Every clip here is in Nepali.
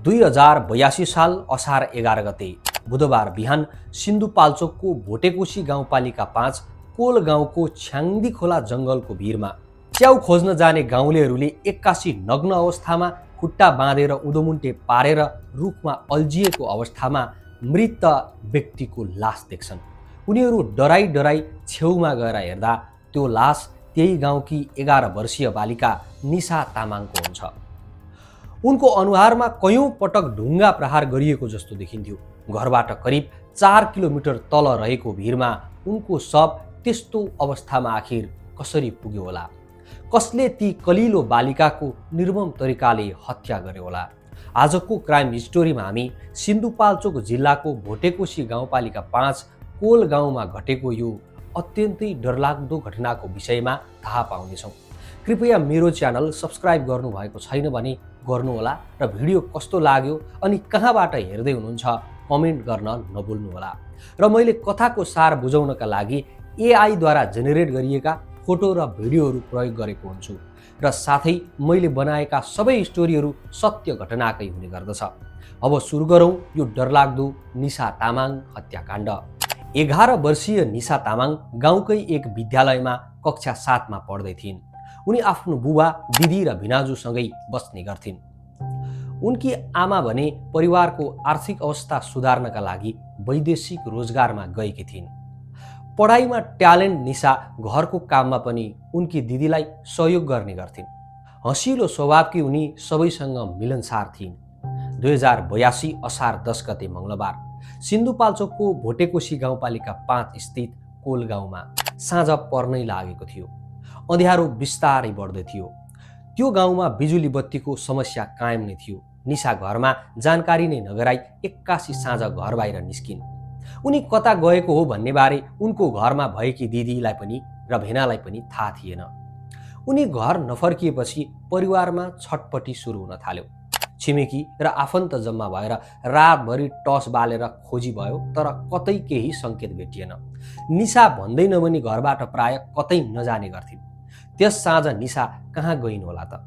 2082 साल असार 11 गते बुधबार बिहान सिन्धुपाल्चोकको भोटेकोशी गाउँपालिका 5 कोल गाउँको छ्याङ्दी खोला जङ्गलको भिरमा च्याउ खोज्न जाने गाउँलेहरूले एक्कासी नग्न अवस्थामा खुट्टा बाँधेर उदोमुन्टे पारेर रुखमा अल्झिएको अवस्थामा मृत व्यक्तिको लास देख्छन्। उनीहरू डराई डराई छेउमा गएर हेर्दा त्यो लास त्यही गाउँकी 11 वर्षीय बालिका निशा तामाङको हुन्छ। उनको अनुहारमा कयौं पटक ढुङ्गा प्रहार गरिएको जस्तो देखिन्थ्यो। घरबाट करिब 4 किलोमिटर तल रहेको भिरमा उनको शव त्यस्तो अवस्थामा आखिर कसरी पुग्यो होला? कसले ती कलिलो बालिकाको निर्मम तरिकाले हत्या गर्यो होला? आजको क्राइम स्टोरीमा हामी सिन्धुपाल्चोक जिल्लाको भोटेकोशी गाउँपालिका 5 कोल गाउँमा घटेको यो अत्यन्तै डरलाग्दो घटनाको विषयमा थाहा पाउनेछौँ। कृपया मेरो च्यानल सब्स्क्राइब गर्नुभएको छैन भने गर्नुहोला र भिडियो कस्तो लाग्यो अनि कहाँबाट हेर्दै हुनुहुन्छ कमेन्ट गर्न नभुल्नुहोला। र मैले कथाको सार बुझाउनका लागि AI द्वारा जेनेरेट गरिएका फोटो र भिडियोहरू प्रयोग गरेको हुन्छु र साथै मैले बनाएका सबै स्टोरीहरू सत्य घटनाकै हुने गर्दछ। अब सुरु गरौँ यो डरलाग्दो निशा तामाङ हत्याकाण्ड। 11 वर्षीय निशा तामाङ गाउँकै एक विद्यालयमा कक्षा 7 मा पढ्दै थिइन्। उनी आफ्नो बुबा, दिदी र भिनाजुसँगै बस्ने गर्थिन्। उनकी आमा भने परिवारको आर्थिक अवस्था सुधार्नका लागि वैदेशिक रोजगारमा गएकी थिइन्। पढाइमा ट्यालेन्ट निशा घरको काममा पनि उनकी दिदीलाई सहयोग गर्ने गर्थिन्। हँसिलो स्वभावकी उनी सबैसँग मिलनसार थिइन्। 2082 असार 10 गते मङ्गलबार सिन्धुपाल्चोकको भोटेकोशी गाउँपालिका 5 स्थित कोल गाउँमा साँझ पर्नै लागेको थियो। अँध्यारो बिस्तारै बढ्दै थियो। त्यो गाउँमा बिजुली बत्तीको समस्या कायम नै थियो। निशा घरमा जानकारी नै नगराई एक्कासी साँझ घर बाहिर निस्किन्। उनी कता गएको हो भन्ने बारे उनको घरमा भएकी दिदीलाई पनि र भेनालाई पनि थाहा थिएन। उनी घर नफर्किएपछि परिवारमा छटपटी सुरु हुन थाल्यो। छिमेकी र आफन्त जम्मा भएर रातभरि टर्च बालेर खोजी भयो तर कतै केही सङ्केत भेटिएन। निशा भन्दै नभनी घरबाट प्राय कतै नजाने गर्थिन्। त्यस साँझ निशा कहाँ गइन् होला त?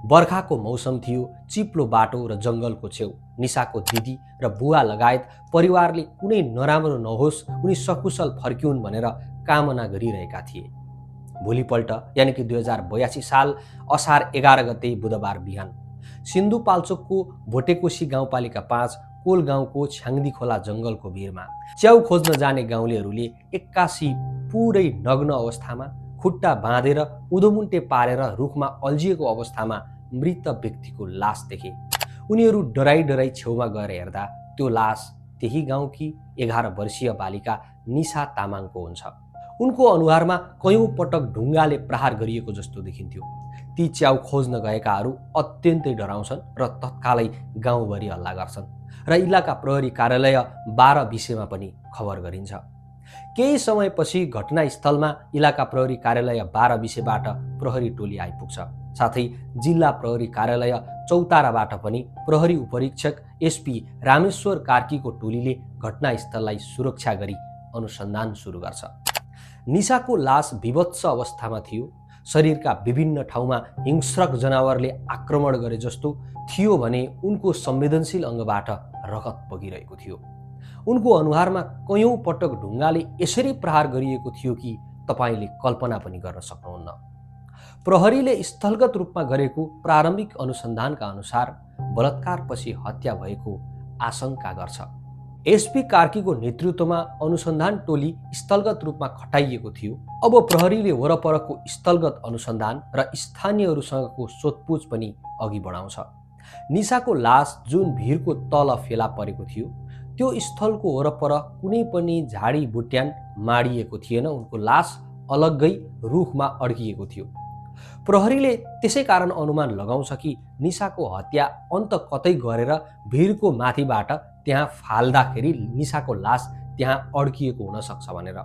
बर्खाको मौसम थियो, चिप्लो बाटो र जङ्गलको छेउ। निशाको दिदी र बुवा लगायत परिवारले कुनै नराम्रो नहोस्, उनी सकुशल फर्किउन् भनेर कामना गरिरहेका थिए। भोलिपल्ट यानि कि 2082 साल असार 11 गते बुधबार बिहान सिन्धुपाल्चोकको भोटेकोशी गाउँपालिका 5 कोल गाउँको छ्याङ्दी खोला जङ्गलको भिरमा च्याउ खोज्न जाने गाउँलेहरूले एक्कासी पुरै नग्न अवस्थामा खुट्टा बाँधेर उदोमुन्टे पारेर रुखमा अल्झिएको अवस्थामा मृत व्यक्तिको लास देखे। उनीहरू डराई डराई छेउमा गएर हेर्दा त्यो लास त्यही गाउँकी 11 वर्षीय बालिका निशा तामाङको हुन्छ। उनको अनुहारमा कयौं पटक ढुङ्गाले प्रहार गरिएको जस्तो देखिन्थ्यो। ती च्याउ खोज्न गएकाहरू अत्यन्तै डराउँछन् र तत्कालै गाउँभरि हल्ला गर्छन् र इलाका प्रहरी कार्यालय 12 विषयमा पनि खबर गरिन्छ। केही समयपछि घटनास्थलमा इलाका प्रहरी कार्यालय 12 विषयबाट प्रहरी टोली आइपुग्छ। साथै जिल्ला प्रहरी कार्यालय चौताराबाट पनि प्रहरी उपरीक्षक SP रामेश्वर कार्कीको टोलीले घटनास्थललाई सुरक्षा गरी अनुसन्धान सुरु गर्छ। निशाको लास विभत्स अवस्थामा थियो। शरीरका विभिन्न ठाउँमा हिंस्रक जनावरले आक्रमण गरे जस्तो थियो भने उनको संवेदनशील अङ्गबाट रगत बगिरहेको थियो। उनको अनुहारमा कयौं पटक ढुङ्गाले यसरी प्रहार गरिएको थियो कि तपाईले कल्पना पनि गर्न सक्नुहुन्न। प्रहरीले स्थलगत रूपमा गरेको प्रारम्भिक अनुसन्धानका अनुसार बलात्कारपछि हत्या भएको आशंका गर्छ। SP कार्कीको नेतृत्वमा अनुसन्धान टोली स्थलगत रूपमा खटाइएको थियो। अब प्रहरीले वरपरको स्थलगत अनुसन्धान र स्थानीयहरूसँगको सोधपुछ पनि अघि बढाउँछ। निशाको लास जुन भिरको तल फेला परेको थियो त्यो स्थलको वरपर कुनै पनि झाडी बुट्यान माडिएको थिएन। उनको लास अलग्गै रुखमा अड्किएको थियो। प्रहरीले त्यसै कारण अनुमान लगाउँछ कि निशाको हत्या अन्त कतै गरेर भिरको माथिबाट त्यहाँ फाल्दाखेरि निशाको लास त्यहाँ अड्किएको हुन सक्छ भनेर।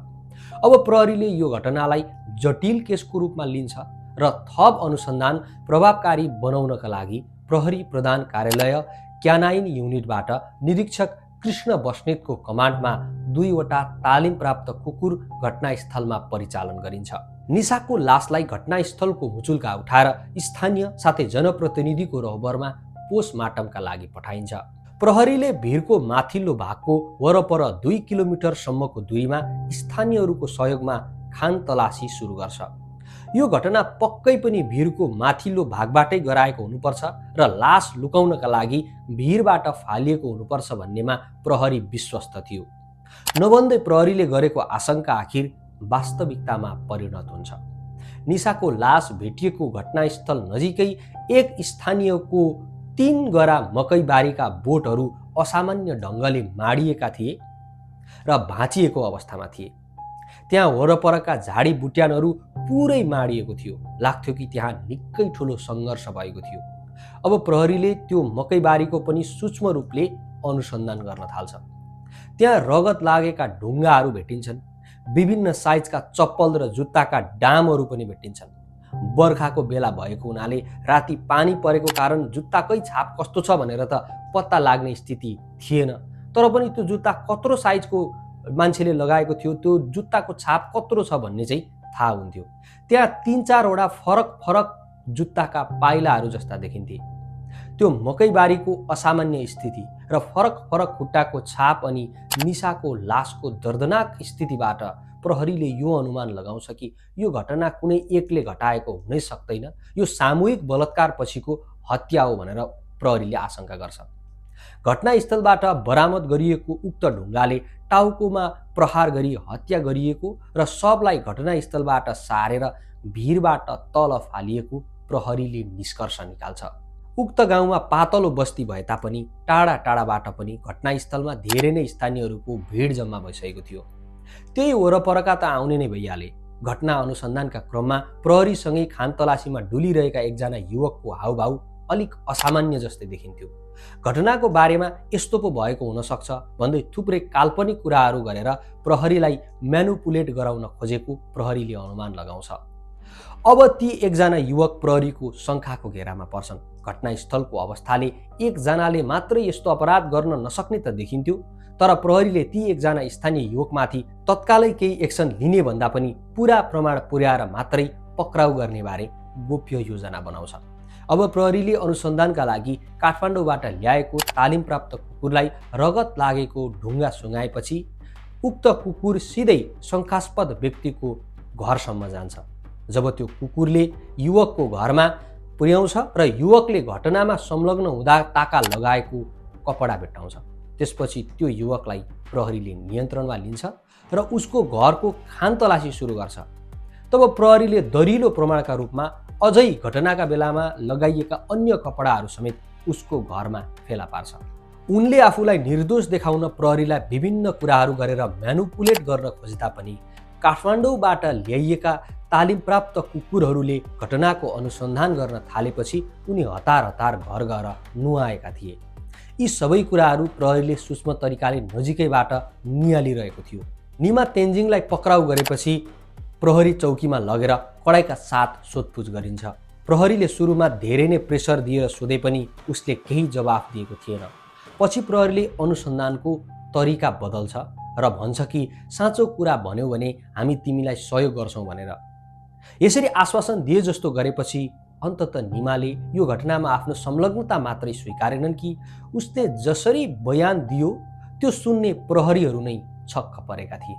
अब प्रहरीले यो घटनालाई जटिल केसको रूपमा लिन्छ र थप अनुसन्धान प्रभावकारी बनाउनका लागि प्रहरी प्रधान कार्यालय क्यानाइन युनिटबाट निरीक्षक कृष्ण बस्नेतको कमान्डमा 2 वटा तालिम प्राप्त कुकुर घटनास्थलमा परिचालन गरिन्छ। निशाको लासलाई घटनास्थलको मुचुल्का उठाएर स्थानीय साथै जनप्रतिनिधिको रहबरमा पोस्टमार्टमका लागि पठाइन्छ। प्रहरीले भिरको माथिल्लो भागको वरपर 2 किलोमिटरसम्मको दूरीमा स्थानीयहरूको सहयोगमा खान तलासी सुरु गर्छ। यो घटना पक्कै पनि भिरको माथिल्लो भागबाटै गराएको हुनुपर्छ र लास लुकाउनका लागि भिरबाट फालिएको हुनुपर्छ भन्नेमा प्रहरी विश्वस्त थियो। नभन्दै प्रहरीले गरेको आशंका आखिर वास्तविकतामा परिणत हुन्छ। निशाको लास भेटिएको घटनास्थल नजिकै एक स्थानीयको 3 गरा मकैबारीका बोटहरू असामान्य ढङ्गले माडिएका थिए र भाँचिएको अवस्थामा थिए। त्यहाँ वरपरका झाडी बुट्यानहरू पुरै माडिएको थियो। लाग्थ्यो कि त्यहाँ निकै ठुलो सङ्घर्ष भएको थियो। अब प्रहरीले त्यो मकैबारीको पनि सूक्ष्म रूपले अनुसन्धान गर्न थाल्छ। त्यहाँ रगत लागेका ढुङ्गाहरू भेटिन्छन्। विभिन्न साइजका चप्पल र जुत्ताका डामहरू पनि भेटिन्छन्। बर्खाको बेला भएको हुनाले राति पानी परेको कारण जुत्ताकै छाप कस्तो छ भनेर त पत्ता लाग्ने स्थिति थिएन। तर पनि त्यो जुत्ता कत्रो साइजको मान्छेले लगाएको थियो, त्यो जुत्ताको छाप कत्रो छ भन्ने चाहिँ थाहा हुन्थ्यो। त्यहाँ 3-4 वटा फरक जुत्ताका पाइलाहरू जस्ता देखिन्थे। त्यो मकैबारीको असामान्य स्थिति र फरक खुट्टाको छाप अनि निशाको लासको दर्दनाक स्थितिबाट प्रहरीले यो अनुमान लगाउँछ कि यो घटना कुनै एकले घटाएको हुनै सक्दैन, यो सामूहिक बलात्कार पछिको हत्या हो भनेर प्रहरीले आशंका गर्छ। घटनास्थलबाट बरामद गरिएको उक्त ढुङ्गाले टाउकोमा प्रहार गरी हत्या गरिएको र शवलाई घटनास्थलबाट सारेर भिरबाट तल फालिएको प्रहरीले निष्कर्ष निकाल्छ। उक्त गाउँमा पातलो बस्ती भए तापनि टाढा टाढाबाट पनि घटनास्थलमा धेरै नै स्थानीयहरूको भिड जम्मा भइसकेको थियो। त्यही वरपरका त आउने नै भइहाले। घटना अनुसन्धानका क्रममा प्रहरीसँगै खान तलासीमा डुलिरहेका एकजना युवकको हाउभाउ अलिक असामान्य जस्तै देखिन्थ्यो। घटनाको बारेमा यस्तो पो भएको हुन सक्छ भन्दै थुप्रै काल्पनिक कुराहरू गरेर प्रहरीलाई म्यानुपुलेट गराउन खोजेको प्रहरीले अनुमान लगाउँछ। अब ती एकजना युवक प्रहरीको शङ्काको घेरामा पर्छन्। घटनास्थलको अवस्थाले एकजनाले मात्रै यस्तो अपराध गर्न नसक्ने त देखिन्थ्यो, तर प्रहरीले ती एकजना स्थानीय युवकमाथि तत्कालै केही एक्सन लिने भन्दा पनि पूरा प्रमाण पुर्याएर मात्रै पक्राउ गर्ने बारे गोप्य योजना बनाउँछ। अब प्रहरीले अनुसन्धानका लागि काठमाडौँबाट ल्याएको तालिम प्राप्त कुकुरलाई रगत लागेको ढुङ्गा सुँगाएपछि उक्त कुकुर सिधै शङ्कास्पद व्यक्तिको घरसम्म जान्छ। जब त्यो कुकुरले युवकको घरमा पुर्याउँछ र युवकले घटनामा संलग्न हुँदा ताका लगाएको कपडा भेट्टाउँछ। त्यसपछि त्यो युवकलाई प्रहरीले नियन्त्रणमा लिन्छ र उसको घरको खानतलासी सुरु गर्छ। तब प्रहरीले दरिलो प्रमाणका रूपमा अझै घटनाका बेलामा लगाइएका अन्य कपडाहरू समेत उसको घरमा फेला पार्छ। उनले आफूलाई निर्दोष देखाउन प्रहरीलाई विभिन्न कुराहरू गरेर म्यानुपुलेट गर्न खोज्दा पनि काठमाडौँबाट ल्याइएका तालिम प्राप्त कुकुरहरूले घटनाको अनुसन्धान गर्न थालेपछि उनी हतार घर गएर नुहाएका थिए। यी सबै कुराहरू प्रहरीले सूक्ष्म तरिकाले नजिकैबाट नियालिरहेको थियो। निमा तेन्जिङलाई पक्राउ गरेपछि प्रहरी चौकीमा लगेर कडाइका साथ सोधपुछ गरिन्छ। प्रहरीले सुरुमा धेरै नै प्रेसर दिएर सोधे पनि उसले केही जवाफ दिएको थिएन। पछि प्रहरीले अनुसन्धानको तरिका बदल्छ र भन्छ कि साँचो कुरा भन्यौ भने हामी तिमीलाई सहयोग गर्छौँ भनेर। यसरी आश्वासन दिए जस्तो गरेपछि अन्ततः निमाले यो घटनामा आफ्नो संलग्नता मात्रै स्वीकारेनन् कि उसले जसरी बयान दियो त्यो सुन्ने प्रहरीहरू नै छक्क परेका थिए।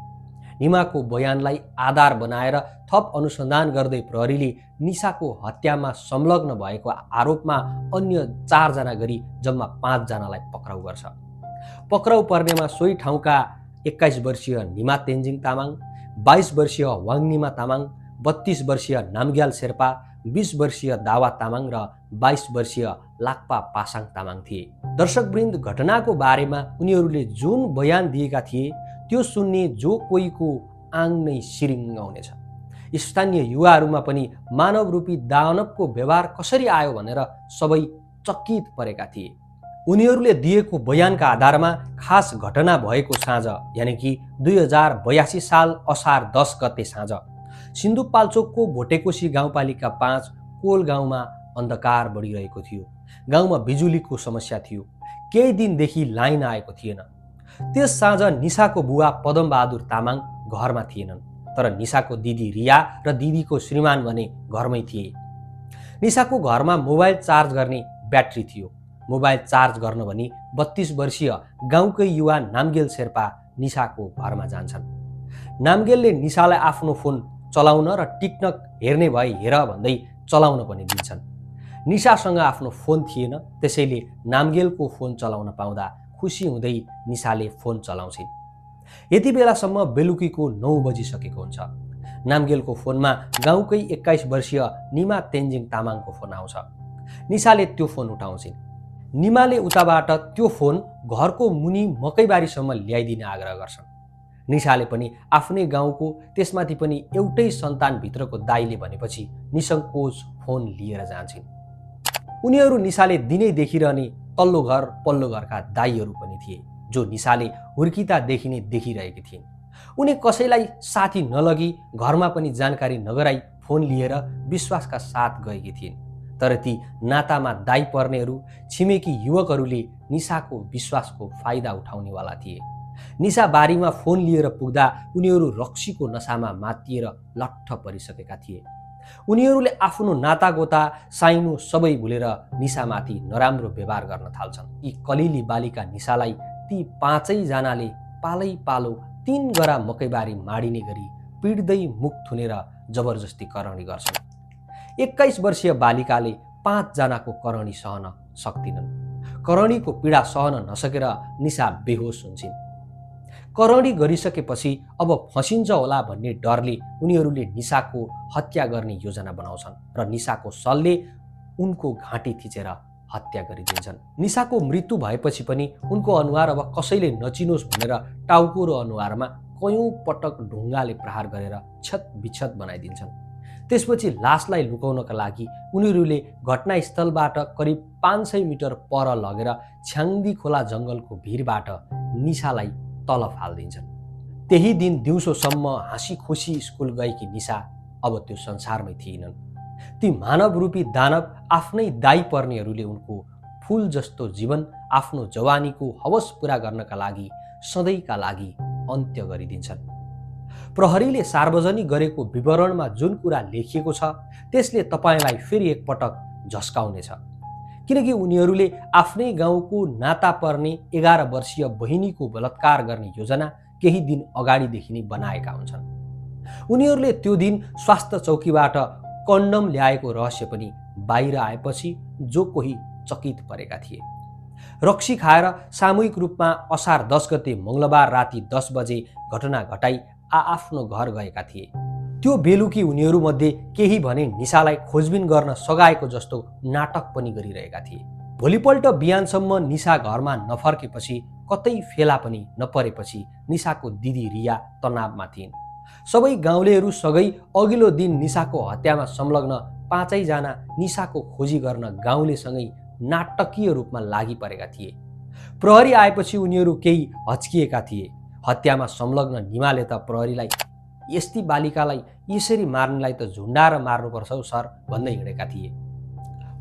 निमाको बयानलाई आधार बनाएर थप अनुसन्धान गर्दै प्रहरीले निशाको हत्यामा संलग्न भएको आरोपमा अन्य 4 जना गरी जम्मा 5 जनालाई पक्राउ गर्छ। पक्राउ पर्नेमा सोही ठाउँका 21 वर्षीय निमा तेन्जिङ तामाङ, 22 वर्षीय वाङनिमा तामाङ, 32 वर्षीय नामग्याल शेर्पा, 20 वर्षीय दावा तामाङ र 22 वर्षीय लाक्पा पासाङ तामाङ थिए। दर्शकवृन्द, घटनाको बारेमा उनीहरूले जुन बयान दिएका थिए त्यो सुन्ने जो कोहीको आङ नै सिरिङ आउनेछ। स्थानीय युवाहरूमा पनि मानव रूपी दानवको व्यवहार कसरी आयो भनेर सबै चकित परेका थिए। उनीहरूले दिएको बयानका आधारमा खास घटना भएको साँझ यानि कि 2082 साल असार 10 गते साँझ सिन्धुपाल्चोकको भोटेकोशी गाउँपालिका 5 कोल गाउँमा अन्धकार बढिरहेको थियो। गाउँमा बिजुलीको समस्या थियो। केही दिनदेखि लाइन आएको थिएन। त्यस साँझ निशाको बुवा पदमबहादुर तामाङ घरमा थिएनन्, तर निशाको दिदी रिया र दिदीको श्रीमान भने घरमै थिए। निशाको घरमा मोबाइल चार्ज गर्ने ब्याट्री थियो। मोबाइल चार्ज गर्न भनी 32 वर्षीय गाउँकै युवा नामगेल शेर्पा निशाको घरमा जान्छन्। नामगेलले निशालाई आफ्नो फोन चलाउन र टिकटक हेर्ने भए हेर भन्दै चलाउन पनि दिन्छन्। निशासँग आफ्नो फोन थिएन, त्यसैले नामगेलको फोन चलाउन पाउँदा खुसी हुँदै निशाले फोन चलाउँछिन्। यति बेलासम्म बेलुकीको 9 बजिसकेको हुन्छ। नामगेलको फोनमा गाउँकै 21 वर्षीय निमा तेन्जिङ तामाङको फोन आउँछ। निशाले त्यो फोन उठाउँछिन्। निमाले उताबाट त्यो फोन घरको मुनि मकैबारीसम्म ल्याइदिने आग्रह गर्छन्। निशाले पनि आफ्नै गाउँको, त्यसमाथि पनि एउटै सन्तानभित्रको दाइले भनेपछि निसङ्कोच फोन लिएर जान्छन्। उनीहरू निशाले दिनै देखिरहने तल्लो घर पल्लो घरका दाइहरू पनि थिए, जो निशाले हुर्किँदादेखि नै देखिरहेकी थिइन्। उनी कसैलाई साथी नलगी, घरमा पनि जानकारी नगराई फोन लिएर विश्वासका साथ गएकी थिइन्। तर ती नातामा दाइ पर्नेहरू, छिमेकी युवकहरूले निशाको विश्वासको फाइदा उठाउनेवाला थिए। निशा बारीमा फोन लिएर पुग्दा उनीहरू रक्सीको नसामा मातिएर लट्ठ परिसकेका थिए। उनीहरूले आफ्नो नातागोता साइनो सबै भुलेर निशामाथि नराम्रो व्यवहार गर्न थाल्छन्। यी कलिली बालिका निशालाई ती 5 जनाले पालै पालो 3 गरा मकैबारी माडिने गरी पिट्दै मुख थुनेर जबरजस्ती करणी गर्छन्। 21 वर्षीय बालिकाले 5 जनाको करणी सहन सक्दिनन्। करणीको पीडा सहन नसकेर निशा बेहोस हुन्छन्। करणी गरिसकेपछि अब फसिन्छ होला भन्ने डरले उनीहरूले निशाको हत्या गर्ने योजना बनाउँछन् र निशाको शलले उनको घाँटी थिचेर हत्या गरिदिन्छन्। निशाको मृत्यु भएपछि पनि उनको अनुहार अब कसैले नचिनोस् भनेर टाउको र अनुहारमा कयौं पटक ढुङ्गाले प्रहार गरेर छतबिछत बनाइदिन्छन्। त्यसपछि लासलाई लुकाउनका लागि उनीहरूले घटनास्थलबाट करिब 500 मिटर पर लगेर छ्याङ्दी खोला जङ्गलको भिरबाट निशालाई तल फाल्दिन्छन्। त्यही दिन दिउँसोसम्म हाँसी खुसी स्कुल गएकी निशा अब त्यो संसारमै थिएनन्। ती मानवरूपी दानव आफ्नै दाइ पर्नेहरूले उनको फूल जस्तो जीवन, आफ्नो जवानीको हवस पूरा गर्नका लागि सधैँका लागि अन्त्य गरिदिन्छन्। प्रहरीले सार्वजनिक गरेको विवरणमा जुन कुरा लेखिएको छ त्यसले तपाईँलाई फेरि एकपटक झस्काउनेछ, किनकि उनीहरूले आफ्नै गाउँको नाता पर्ने 11 वर्षीय बहिनीको बलात्कार गर्ने योजना केही दिन अगाडिदेखि नै बनाएका हुन्छन्। उनीहरूले त्यो दिन स्वास्थ्य चौकीबाट कन्डम ल्याएको रहस्य पनि बाहिर आएपछि जो कोही चकित परेका थिए। रक्सी खाएर सामूहिक रूपमा असार 10 गते मङ्गलबार राति 10 बजे घटना घटाई आफ्नो घर गएका थिए। त्यो बेलुकी उनीहरूमध्ये केही भने निशालाई खोजबिन गर्न सघाएको जस्तो नाटक पनि गरिरहेका थिए। भोलिपल्ट बिहानसम्म निशा घरमा नफर्केपछि, कतै फेला पनि नपरेपछि निशाको दिदी रिया तनावमा थिइन्। सबै गाउँलेहरू सँगै अघिल्लो दिन निशाको हत्यामा संलग्न 5 जना निशाको खोजी गर्न गाउँलेसँगै नाटकीय रूपमा लागि परेका थिए। प्रहरी आएपछि उनीहरू केही हच्किएका थिए। हत्यामा संलग्न निमाले त प्रहरीलाई यस्ती बालिकालाई यसरी मार्नेलाई त झुन्डाएर मार्नुपर्छ सर भन्दै हिँडेका थिए।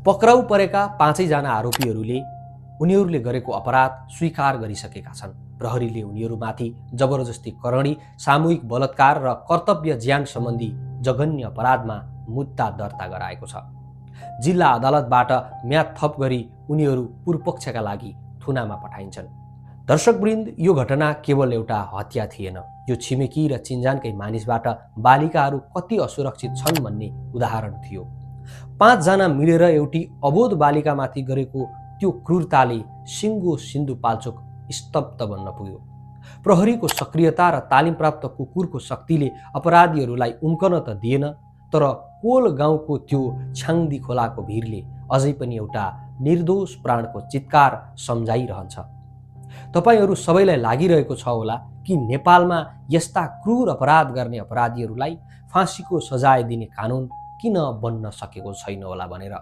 पक्राउ परेका 5 जना आरोपीहरूले उनीहरूले गरेको अपराध स्वीकार गरिसकेका छन्। प्रहरीले उनीहरूमाथि जबरजस्ती करणी, सामूहिक बलात्कार र कर्तव्य ज्यान सम्बन्धी जघन्य अपराधमा मुद्दा दर्ता गराएको छ। जिल्ला अदालतबाट म्याद थप गरी उनीहरू पूर्वपक्षका लागि थुनामा पठाइन्छन्। दर्शकवृन्द, यो घटना केवल एउटा हत्या थिएन, यो छिमेकी र चिन्जानकै मानिसबाट बालिकाहरू कति असुरक्षित छन् भन्ने उदाहरण थियो। 5 जना मिलेर एउटी अबोध बालिकामाथि गरेको त्यो क्रूरताले सिङ्गो सिन्धुपाल्चोक स्तब्ध बन्न पुग्यो। प्रहरीको सक्रियता र तालिम प्राप्त कुकुरको शक्तिले अपराधीहरूलाई उम्कन त दिएन, तर कोल गाउँको त्यो छ्याङ्दी खोलाको भिरले अझै पनि एउटा निर्दोष प्राणको चित्कार सम्झाइरहन्छ। तपाईहरू सबैलाई लागिरहेको छ होला कि नेपालमा यस्ता क्रूर अपराध गर्ने अपराधीहरूलाई फाँसीको सजाय दिने कानुन किन बन्न सकेको छैन होला भनेर।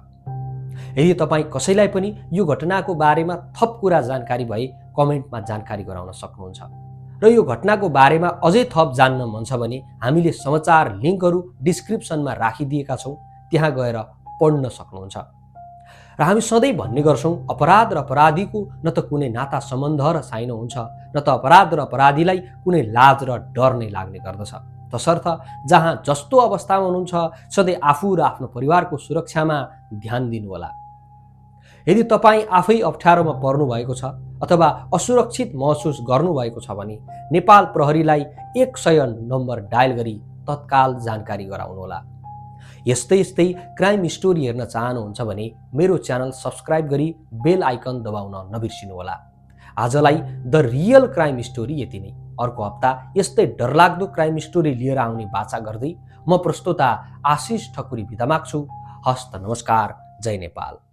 यदि तपाईँ कसैलाई पनि यो घटनाको बारेमा थप कुरा जानकारी भए कमेन्टमा जानकारी गराउन सक्नुहुन्छ। र यो घटनाको बारेमा अझै थप जान्न मन छ भने हामीले समाचार लिङ्कहरू डिस्क्रिप्सनमा राखिदिएका छौँ, त्यहाँ गएर पढ्न सक्नुहुन्छ। र हामी सधैँ भन्ने गर्छौँ, अपराध र अपराधीको न त कुनै नाता सम्बन्ध र साइनो हुन्छ, न त अपराध र अपराधीलाई कुनै लाज र डर नै लाग्ने गर्दछ। तसर्थ जहाँ जस्तो अवस्थामा हुनुहुन्छ सधैँ आफू र आफ्नो परिवारको सुरक्षामा ध्यान दिनुहोला। यदि तपाईँ आफै अप्ठ्यारोमा पर्नुभएको छ अथवा असुरक्षित महसुस गर्नुभएको छ भने नेपाल प्रहरीलाई 100 नम्बर डायल गरी तत्काल जानकारी गराउनुहोला। यस्तै यस्तै क्राइम स्टोरी हेर्न चाहनुहुन्छ भने मेरो च्यानल सब्स्क्राइब गरी बेल आइकन दबाउन नबिर्सिनुहोला। आजलाई द रियल क्राइम स्टोरी यति नै। अर्को हप्ता यस्तै डरलाग्दो क्राइम स्टोरी लिएर आउने बाचा गर्दै म प्रस्तोता आशिष ठकुरी बिदा माग्छु। हस्त नमस्कार। जय नेपाल।